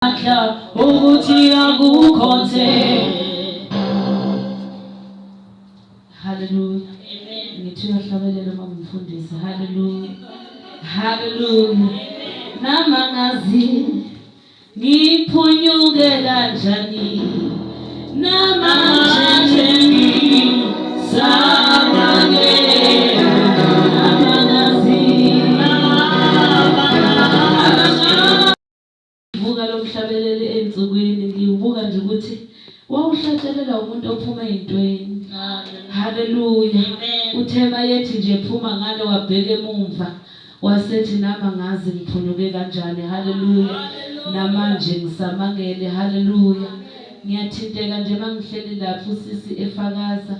Amandla ukuthi akukhonze. Hallelujah. Ngithi uyahlabelela uma ngimfundisi. Hallelujah. Hallelujah. Namangazi ngiphunyuke kanjani namanje ngisamangele namangazi. Ngibuka lo mhlabeleli ey'nsukwini ngiwubuka nje ukuthi wawuhlatshelela umuntu ophuma ey'ntweni. Haleluya. Uthe mayethi nje phuma ngale wabheka emumva wasethi nami angazi ngiphunyuke kanjani. Haleluya. Namanje ngisamangele. Haleluya. Ngiyathinteka nje mangihleli lapho usisi efakaza.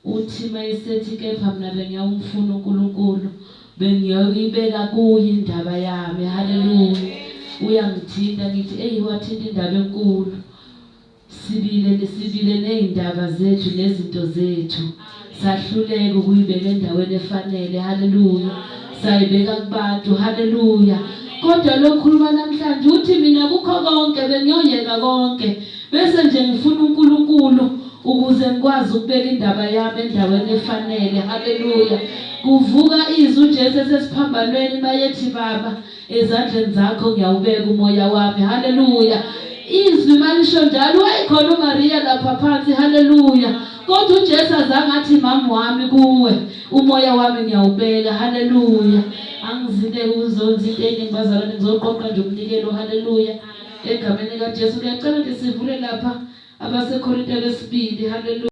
Uthi mayesethi kepha mina bengiyawumfuna uNkulunkulu, bengiyokuyibeka kuye indaba yami. Haleluya. Uyangithinta ngithi eyi wathinta indaba enkulu. Sibile sibile nezindaba zethu nezinto zethu. Sahluleka ukuyibeka endaweni efanele. Haleluya. Sayibeka kubantu. Haleluya. Kodwa lokhuluma namhlanje uthi mina kukho konke bengiyoyeka konke. Bese nje ngifuna uNkulunkulu ukuze ngikwazi ukubeka indaba yami endaweni efanele. Haleluya. Kuvuka izwi uJesu esesiphambanweni mayethi baba ezandleni zakho ngiyawubeka umoya wami. Haleluya. Izwi malisho njalo wayekhona uMaria lapha phansi. Haleluya. Kodwa uJesu azange athi mama wami kuwe umoya wami ngiyawubeka. Haleluya. Angizile ukuzonza into eningi bazalwane ngizoqoqa nje umnikelo. Haleluya. Egameni likaJesu ngiyacela nje sivule lapha abaseKorinte besibili. Haleluya.